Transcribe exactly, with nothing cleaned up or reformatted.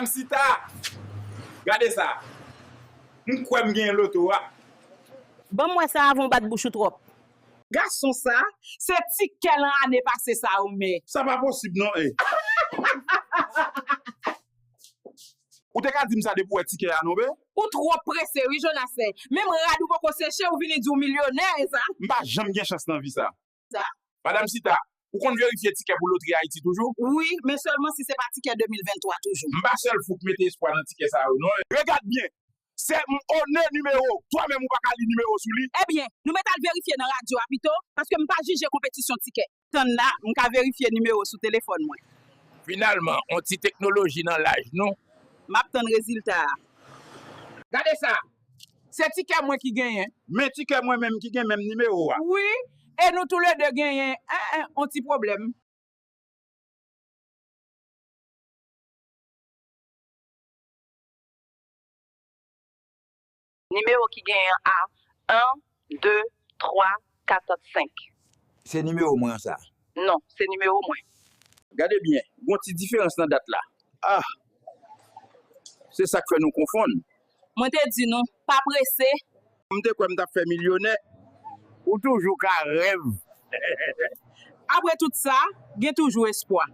Sita, gade sa. M kwè m genyen loto a. Ban m wè sa avan w bat bouch ou twòp. Gason sa, se tikè lan ane pase sa ou men. Sa pa posib non e. Ou te ka di m sa depi w wè tikè a non be. Ou twò prese wi Jonathan. Menm rad ou poko seche ou vini di w milyonè e sa. M pa janm gen chans nan vi sa. Madanm Sita, ou konn verifye tikè pou lotri Ayiti toujou? Wi, men sèlman si se pa tikè de mil venntwa toujou. M pa sèl fou k mete espwa nan tikè sa yo non. Regad byen, se m one nimewo, twa menm ou pa ka li nimewo sou li. Ebyen, nou mèt al verifye nan radyo a pito, paske m pa jije konpetisyon tikè. Tann la, m ka verifye nimewo sou telefòn mwen. Finalman, on ti teknoloji nan laj nou. M ap tann rezilta a. Gade sa! Se tikè mwen ki genyen. Men tikè mwen menm ki gen menm nimewo a. Wi, e nou toulede genyen en, en, on ti pwoblèm. Nimewo ki genyen an a, en, de, twa, kat ak senk. Se nimewo mwen an sa. Non, se nimewo mwen. Gade byen, gon ti diferans nan dat la. Ah! Se sa k fè nou konfonn. Mwen te di nou, pa prese. M te kwè m t ap fè milyonè. Ou toujou ka rèv. Apre tout sa, gen toujou espwa.